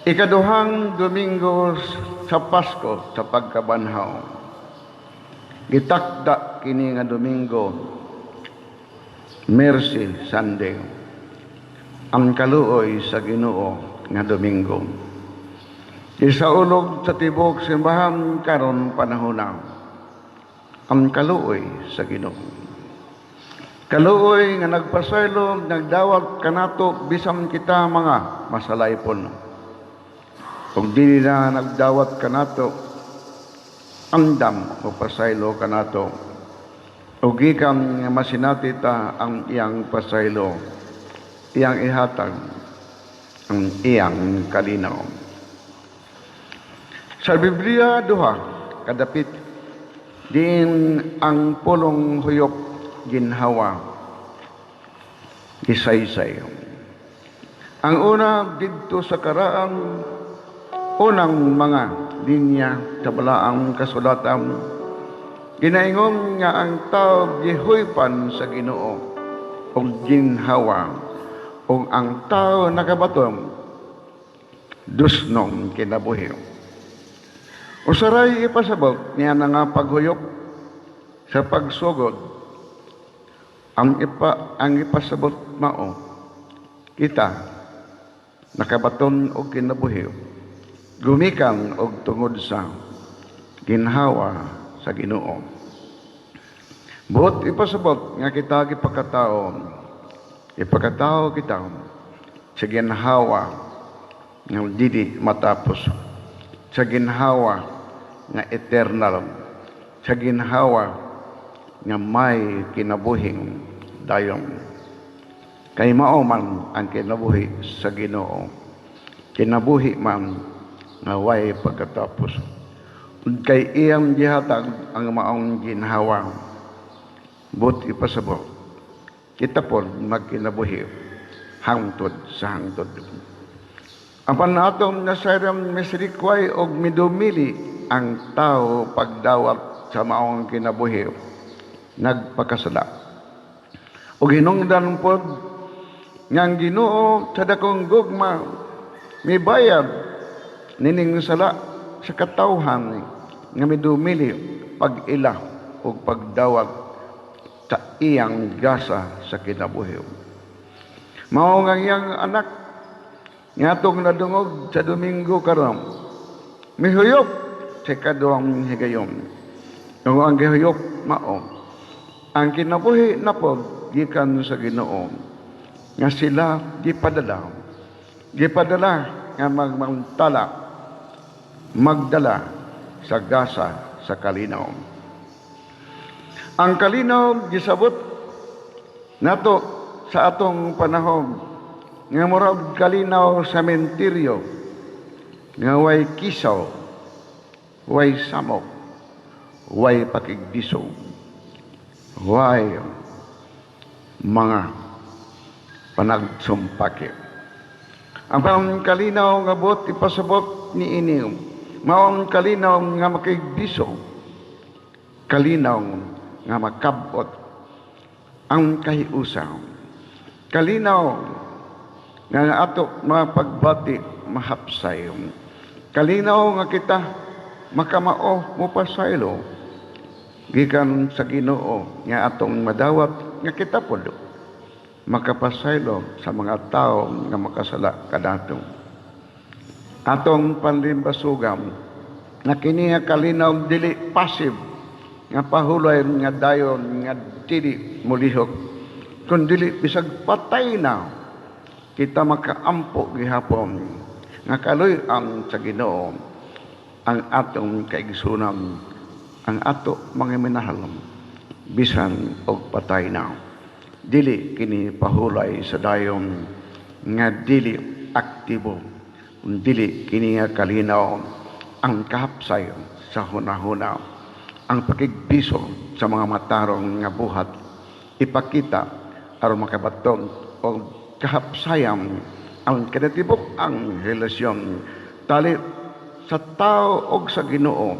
Ikaduhang Domingo sa Pasko sa pagkabanhaw. Gitakda kini nga Domingo, Mercy Sunday. Ang kaluoy sa Ginoo nga Domingo. Gisaulog sa tibuok simbahan karon panahona. Ang kaluoy sa Ginoo. Kaluoy nga nagpasaylo, nagdawat kanato bisan kita mga masalaypon. Kung dili na nagdawat kanato, andam o pasaylo kanato. O gikan nga masinati ta ang iyang pasaylo, iyang ihatag ang iyang kalinaw. Sa Biblia, duha kadapit diin ang pulong "huyop", "ginhawa" gisaysay. Ang una, didto sa karaang unang mga linya sa Balaang Kasulatan, ginaingon nga ang tao gihuypan sa Ginoo og ginhawa ug ang tao nakabaton dusnong kinabuhi. Usaray ipasabot niya na nga paghuyop sa pagsugod, ang ipasabot mao kita nakabaton og kinabuhi gumikan og tungod sa ginhawa sa Ginoo. Buot ipasabot nga kita gipakatao, ipakatao kita sa ginhawa nga dili matapos, sa ginhawa nga eternal, sa ginhawa nga may kinabuhing dayon. Kay mao man ang kinabuhi sa Ginoo. Kinabuhi man nga way pagkatapos. Ug kay iyang gihatag ang maong ginhawa. Buot ipasabot, kita po magkinabuhi hangtod sa hangtod. Apan atong nasayran, misirikway og midumili ang tao pagdawat sa maong kinabuhi, nagpakasala. Og hinungdan pod nga ang Ginoo sa dakong gugma mibayad nining sala sa katawhan nga midumili pag-ila ug pagdawat sa iyang gasa sa kinabuhi. Mao nga iyang anak nga atong nadungog sa Domingo karon mihuyop sa ikaduhang higayon. Ug ang gihuyop mao ang kinabuhi na pod gikan sa Ginoo nga sila gipadala. Gipadala nga magmantala, magdala sa gasa sa kalinaw. Ang kalinaw gisabot nato sa atong panahon nga murag kalinaw sa sementeryo nga way kisaw, way samok, way pakigdisog, way mga panagsumpaki. Ang pang kalinaw nga buot ipasabot ni ini mao ang kalinaw nga makigdisog, kalinaw nga makabot ang kahiusa, kalinaw nga ato mapagbati mahapsay, kalinaw nga kita makamao mopasaylo gikan sa Ginoo nga atong madawat nga kita pod makapasaylo sa mga tao nga makasala kanato. Atong panlimbasugan na kini nga kalinaw dili passive nga pahulay nga dayon nga dili mulihok, kun dili bisag patay na kita, makaampo gihapon nga kaluy-an sa Ginoo ang atong kaigsunan, ang ato mga minahal bisan og patay na. Dili kini pahulay sa dayon nga dili aktibo. Dili kini nga kalinaw ang kahapsay sa hunahuna, ang pakigbiso sa mga matarong nga buhat ipakita aron makabaton og kahapsayan ang kinatibuk ang relasyon tali sa tao og sa Ginoo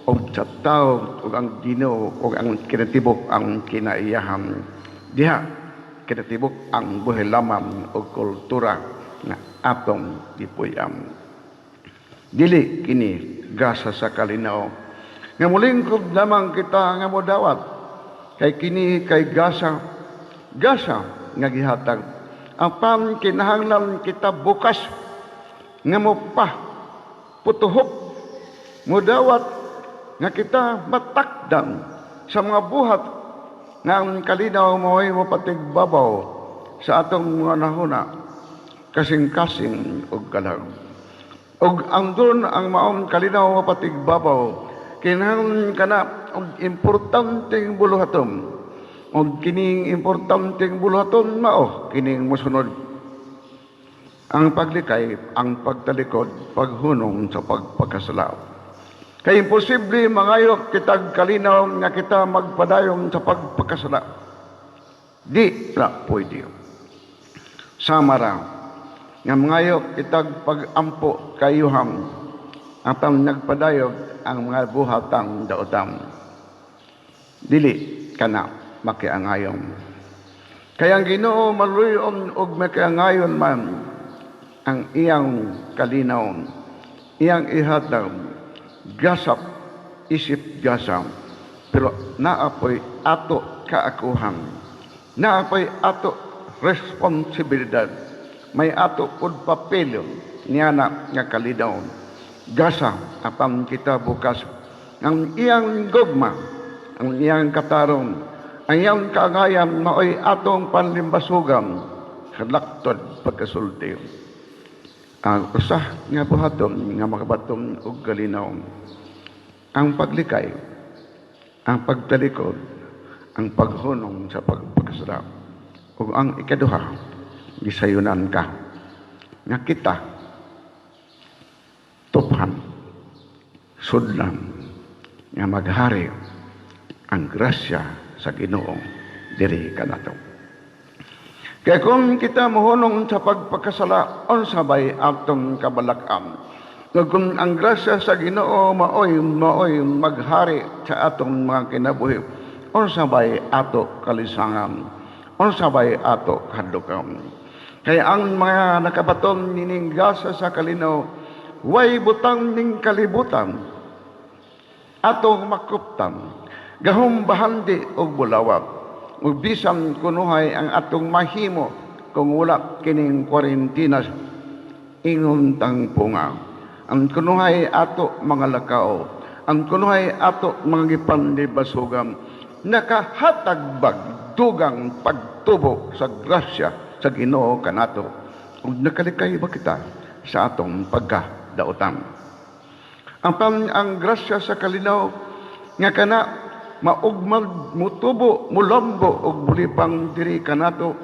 og sa tao og ang Ginoo og ang kinatibuk ang kinaiyahan. Diha kinatibuk ang buhilaman og kultura nga atong gipuy-an. Dili kini gasa sa kalinaw nga mulingkod lamang kita nga modawat, kay kini kay gasa, gasa nga gihatag. Apan kinahanglan kita bukas nga mo pa putuhok, modawat nga kita matakdan sa mga buhat nga ang kalinaw mo'y mopatigbabaw sa atong mga hunahuna, kasing-kasing ug kalag. Ug ang doon ang maong kalinaw mapatigbabaw, kinahanglan kana og importanteng buluhaton. Og kining importanteng buluhaton mao kining mosunod: ang paglikay, ang pagtalikod, paghunong sa pagpakasala. Kay imposible mangayo kitag kalinaw nga kita magpadayon sa pagpakasala. Di ra pwede. Sama ra nga mangayo kitag pag-ampo kayuham atang nagpadayon ang mga buhatang daotam. Dili kana makiangayon. Kay ang Ginoo maluyon og makiangayon man ang iyang kalinaw, iyang ihatag, gasap, isip gasa. Pero naapoy ato kaakuhan. Naapoy ato responsibilidad. May ato pud papel niana nga kalinaw. Gasa apan kita bukas ang iyang gugma, ang iyang katarong, ang iyang kaangayan maoy atong panlimbasugan sa laktod pagkasulti. Ang usa nga buhaton nga makabaton og kalinaw: ang paglikay, ang pagtalikod, ang paghunong sa pagpakasala. Ug ang ikaduha, gisayunan ka nga kita tuphan, sudlan nga maghari ang grasya sa Ginoo diri kanato. Kaya kung kita mohunong sa pagpakasala, unsa bay atong kabalak-an? Nga kung ang grasya sa Ginoo maoy maghari sa atong mga kinabuhi, unsa bay ato kalisangan? Unsa bay ato kahadlukan? Kaya ang mga nakabaton nining gasa sa kalinaw, way butang ning kalibutan atong makuptan, gahom bahandi og bulawat. Ug bisan kunuhay ang atong mahimo kung wala kining kwarentena, ingon tang punga. Ang kunuhay ato mga lakaw, ang kunuhay ato mga gipandibasugan, nakahatag bag dugang pagtubo sa grasya sa Ginoo kanato? Ug nakalikay ba kita sa atong pagkadautan? Ang ang grasya sa kalinaw nga kana maugmag, mutubo, mulambo ug mulipang diri kanato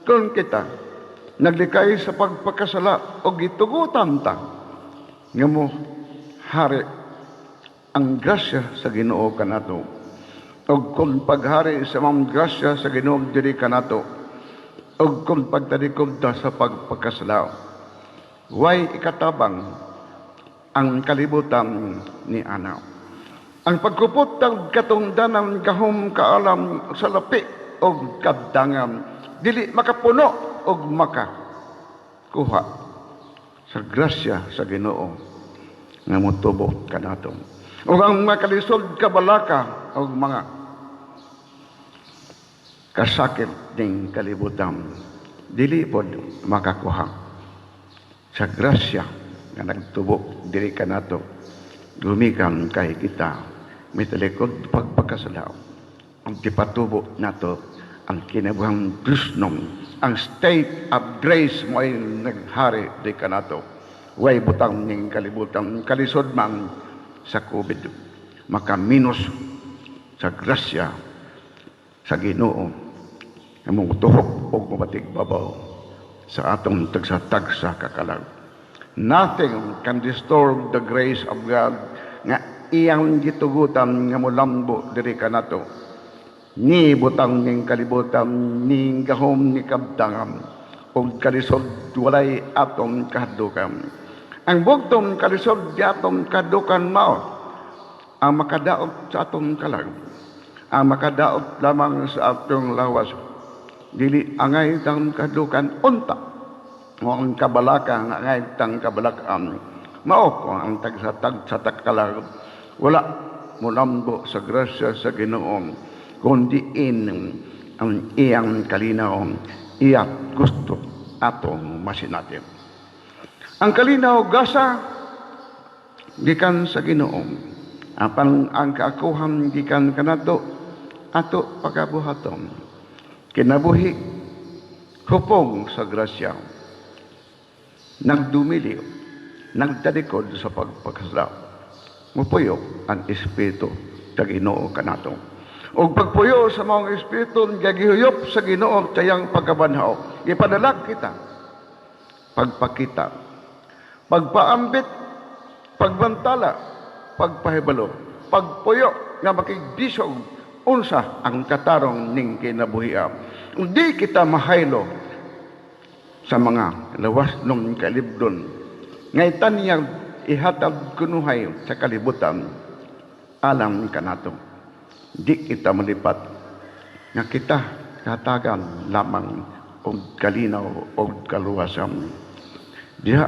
kung kita naglikay sa pagpakasala og gitugutan ta nga mo hari ang grasya sa Ginoo kanato? Og kung paghari sa mga grasya sa Ginoo diri kanato og kung pagtalikod ta sa pagpakasala, way ikatabang ang kalibutan ni ana. Ang pagkupot ng katungdanan, gahom, kaalam sa lapi og kabdangan, dili makapuno og maka kuha sa grasya sa Ginoo nga motubo kanato. Ug ang mga kalisod, kabalaka og mga kasakit ning kalibutan, dili pod makakuha sa grasya nga nagtubo diri kanato gumikan kay kita mitalikod pagpakasala. Ang gipatubo nato ang kinabuhang Diyosnon, ang state of grace mo ay naghari di kanato. Way butang ning kalibutan, kalisod man sa COVID, makaminos sa grasya sa Ginoo nga motuhok og mapatigbabaw sa atong tagsa-tagsa kakalag. Nothing can disturb the grace of God nga iyang gitugutan nga molambo diri kanato. Ni butang ning kalibutan, ning gahom ni kabdangan ug kalisod, walay atong kahadlukan. Ang bugtong kalisod di atong kahadlukan mao ang makadaot sa atong kalag, ang makadaot lamang sa atong lawas. Dili angay tang kahadlukan unta o ang kabalaka nga angay tang kabalakan. Mao ko ang tagsatag sa takalag wala molambo sa grasya sa Ginoo, kun diin ang iyang kalinaw, iya gusto atong masinati. Ang kalinaw gasa gikan sa Ginoo, apan ang kaakuhan gikan kanato ato pagabuhaton. Kinabuhi hupong sa grasya, nagdumili, nagtalikod sa pagpakasala, mupuyo ang Espiritu sa Ginoo kanato. Ug pagpuyo sa maong Espiritu nga gihuyop sa Ginoo sa iyang pagkabanhaw, gipadala kita pagpakita, pagpaambit, pagbantala, pagpahibalo, pagpuyo nga makigbisog unsa ang katarong ning kinabuhia. Di kita mahaylo sa mga lawas nung kalibdon nga itanyag ihatag kunuhay sa kalibutan alang kanato. Di kita malipat nga kita katagan lamang og kalinaw og kaluwasan diha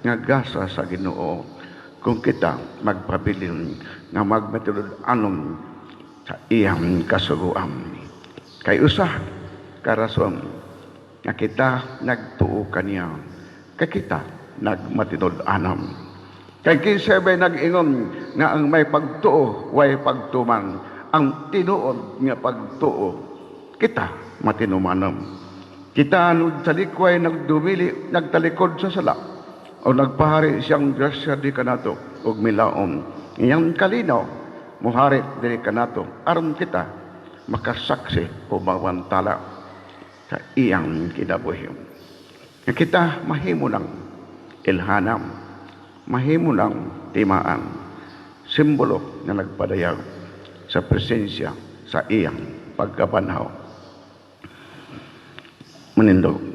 nga gasa sa Ginoo kung kita magpabilin nga magmatinud-anon sa iyang kasuguan. Kay usa ka rason nga kita nagtuo kaniya, kay kita nagmatinud-anon. Kay kinsa bay nag-ingon nga ang may pagtuo way pagtuman? Ang tinuod nga pagtuo, kita matinumanon. Kita sa likway nagdumili, nagtalikod sa sala, o nagpahari siyang grasya di kanato ug milaom. Iyang kalinaw muhari diri kanato aron kita makasaksi o mawantala sa iyang kinabuhi. Nga kita mahimo ng ilhanam, mahimo ng timaan, simbolo nga nagpadayag sa presensya sa iyang pagkabanhaw. Manindog.